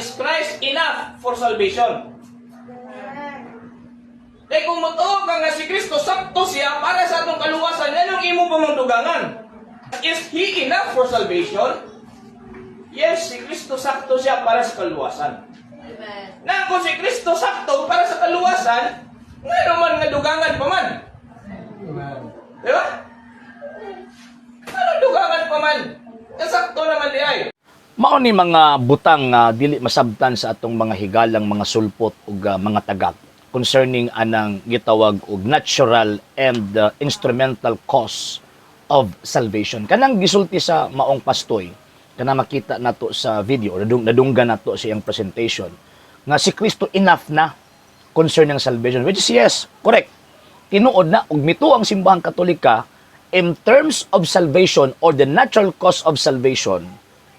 Is Christ enough for salvation? Kay kung motuo ka nga si Kristo sakto siya para sa atong kaluwasan, nganong imo pa mang dugangan? Is He enough for salvation? Yes, si Kristo sakto siya para sa kaluwasan. Amen. Na kung si Kristo sakto para sa kaluwasan, ngano man nga dugangan pa man? Amen. Di ba? Ano dugangan pa man? Sakto naman diay. Mao ni mga butang nga dili masabtan sa atong mga higalang mga sulpot ug mga tagak concerning anang gitawag og natural and instrumental cause of salvation. Kanang gisulti sa maong pastoy, kana makita nato sa video, nadunggan nato sa iyang presentation, nga si Kristo enough na concerning salvation, which is yes, correct. Tinuod na ug mituo ang Simbahang Katolika in terms of salvation or the natural cause of salvation,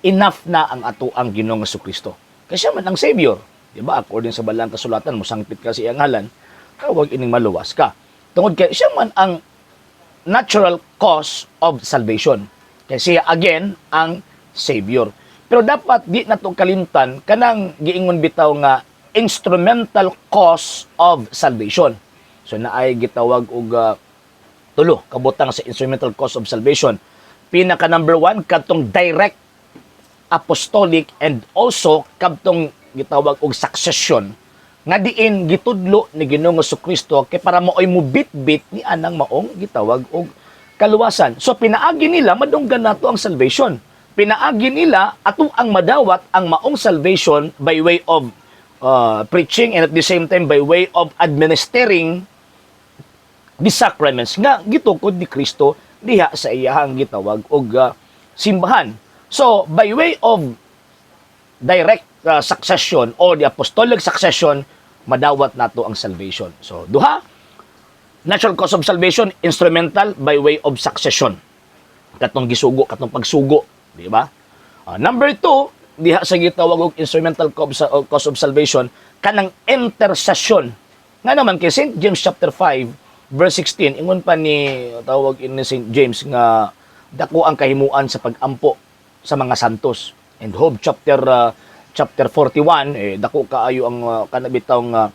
enough na ang ato ang Ginoong Kristo. Kasi siya man ang Savior. Di ba? According sa Balaang Kasulatan, musangpit ka sa iyang ngalan, tawag ining maluwas ka. Tungod kay siya man ang natural cause of salvation. Kasi siya again ang Savior. Pero dapat di nato kalimtan kanang giingon bitaw nga instrumental cause of salvation. So naay gitawag og tulo kabutang sa instrumental cause of salvation. Pinaka number one, kadtong direct, apostolic, and also kadtong gitawag og succession nga diin gitudlo ni Ginoong Kristo kay para maoy mubitbit ni anang maong gitawag og kaluwasan. So pinaagi nila madunggan nato ang salvation. Pinaagi nila ato ang madawat ang maong salvation by way of preaching and at the same time by way of administering the sacraments nga gitukod ni Kristo diha sa iyahang gitawag og simbahan. So by way of direct succession or the apostolic succession, madawat nato ang salvation. So duha, natural cause of salvation, instrumental by way of succession. Katong gisugo, katong pagsugo, di ba? Number two, diha sa gitawag og instrumental cause of salvation, kanang intercession. Nga naman kay St. James chapter 5 verse 16, ingon pa ni tawag ni St. James nga dako ang kahimuan sa pagampo sa mga santos. And Job chapter 41, eh dako kaayo ang kanabitaw nga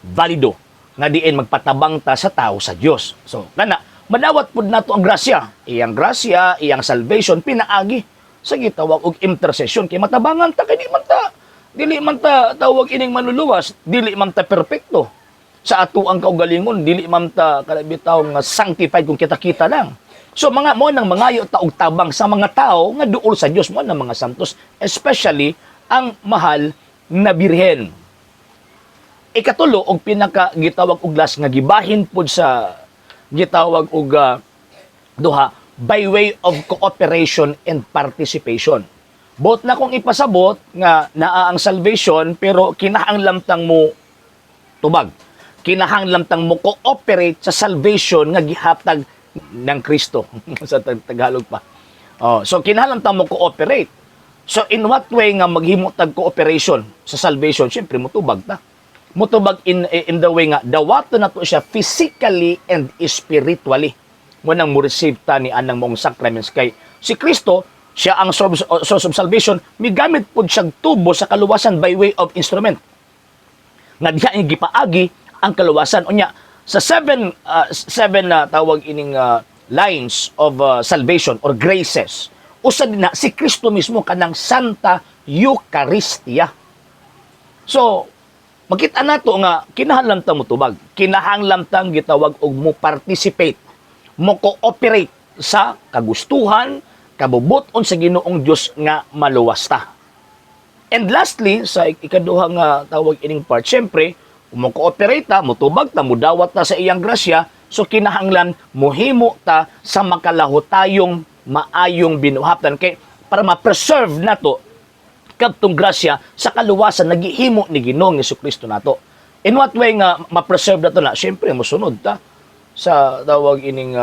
valido nga diin magpatabang ta sa tao sa Dios. So kana madawat pud nato ang grasya, iyang grasya, iyang salvation pinaagi sa gitawag og intercession kay matabangan ta kay di man ta dili man ta tawag ining manluluwas, dili man ta perpekto sa ato ang kaugalingon, dili man ta kanabitaw nga sanctified kung kita-kita lang. So mga mo nang mangayo ta og tabang sa mga tao nga duol sa Dios mo ng mga santos, especially ang mahal na Birhen. Ikatulo og pinaka gitawag og last nga gibahin pud sa gitawag og duha, by way of cooperation and participation. Bot na kong ipasabot nga naa ang salvation pero kinahanglan tang mo tubag. Kinahanglan tang mo cooperate sa salvation nga gihatag ng Kristo sa Tagalog pa. Oh, so kinahanglan tang mo cooperate. So in what way nga maghimo tag cooperation sa salvation? Siyempre mutubag ta. Mutubag in the way nga dawaton nato siya physically and spiritually. Mo nang mo receive ta ni anang maong sacraments kay si Kristo siya ang source of salvation, migamit pud siyang tubo sa kaluwasan by way of instrument nga diha niya gipaagi ang kaluwasan. Unya sa seven tawag ining lines of salvation or graces, usa din na si Kristo mismo, kanang Santa Eucharistia. So makita nato nga kinahanglan ta motubag, kinahanglan tang gitawag og mo participate, mo cooperate sa kagustuhan, kabubuton sa Ginoong Dios nga maluwas ta. And lastly, sa ikaduha nga tawag ining part, syempre, mo cooperate ta, motubag ta, mudawat ta sa iyang grasya, so kinahanglan mohimo ta sa makalahutayong maayong binuhatan kay para ma-preserve nato kadtong grasya sa kaluwasan nagihimo ni Ginoong Kristo nato. In what way nga ma-preserve nato na? Syempre, mosunod ta sa tawag ining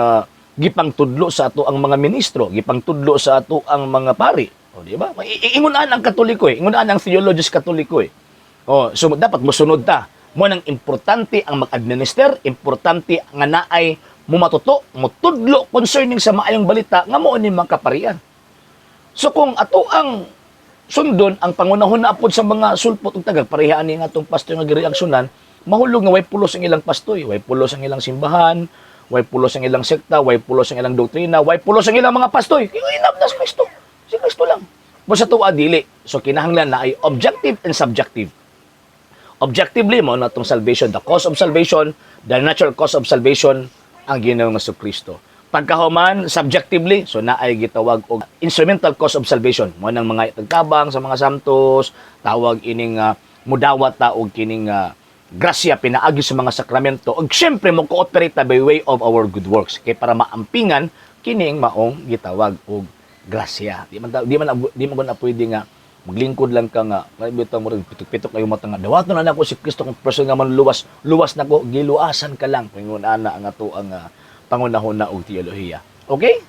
gipangtudlo sa ato ang mga ministro, gipangtudlo sa ato ang mga pari. O, di ba? Ingon ang Katoliko eh. Ingon ang theologist Katoliko eh. O, so dapat mosunod ta. Mo nang importante ang mag-administer, importante nga naay mumatuto, mutudlo concerning sa maayong balita nga mao ni mga kaparian. So kung ato ang sundon ang pangunahon na apod sa mga sulpot ug tagak, pareha ani nga atong pastor nga gireaksyonan, mahulog nga way pulos ang ilang pastoy, way pulos ang ilang simbahan, way pulos ang ilang sekta, way pulos ang ilang doktrina, way pulos ang ilang mga pastoy. Kaya enough na si Kristo. Si Kristo lang. Basta tuwa dili. So kinahanglan na ay objective and subjective. Objectively mo na itong salvation, the cause of salvation, the natural cause of salvation, ang Ginoong Kristo. Pagkahuman, subjectively, so naay gitawag og instrumental cause of salvation. Mo nang mga tagtabang sa mga santos, tawag ining mudawat ta og kining grasya pinaagi sa mga sakramento. Og syempre mo cooperate ta by way of our good works kay para maampingan kining maong gitawag og grasya. Di man na pwede nga maglingkod lang ka nga kay bitaw mo rin pitok-pitok kayo mata nga dawaton na nako si Kristo kung person nga manluwas, luwas nako. Giluasan ka lang. Ingon ana ang ato ang pangunahon na og teolohiya. Okay?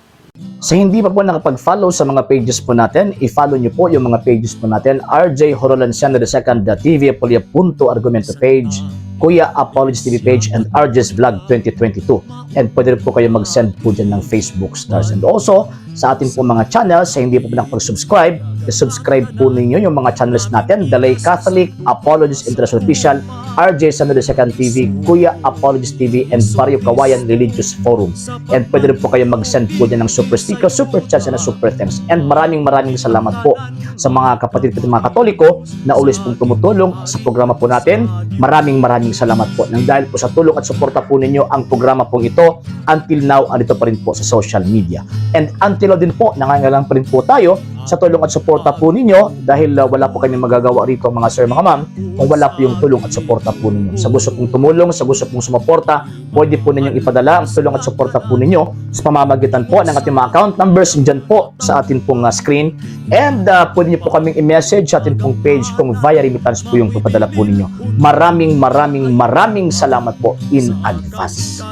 Sa hindi pa po nakapag-follow sa mga pages po natin, i-follow nyo po yung mga pages po natin. RJ Horolanciano II, the TV Apolia Punto Argumento page, Kuya Apologies TV page, and RJ's Vlog 2022. And pwede rin po kayo mag-send po dyan ng Facebook stars. And also, sa ating po mga channels, sa hindi po nakapag-subscribe, i-subscribe po ninyo yung mga channels natin: The Lay Catholic, Apologies International Official, RJ Samuel II TV, Kuya Apologies TV, and Barrio Kawayan Religious Forum. And pwede rin po kayo mag-send po dyan ng super sticker, super chats, and super thanks. And maraming maraming salamat po sa mga kapatid ko, mga Katoliko na always pong tumutulong sa programa po natin. Maraming maraming salamat po. Nang dahil po sa tulong at suporta po ninyo, ang programa pong ito until now andito pa rin po sa social media. And until now din po, nangangailangan pa rin po tayo sa tulong at suporta po ninyo dahil wala po kami magagawa rito, mga sir, mga ma'am, kung wala po yung tulong at suporta po ninyo. Sa gusto pong tumulong, sa gusto pong sumuporta, pwede po ninyong ipadala ang tulong at suporta po ninyo sa pamamagitan po ng ating mga account numbers dyan po sa ating pong screen. And pwede niyo po kaming i-message sa ating pong page kung via remittance po yung papadala po ninyo. Maraming maraming maraming salamat po in advance.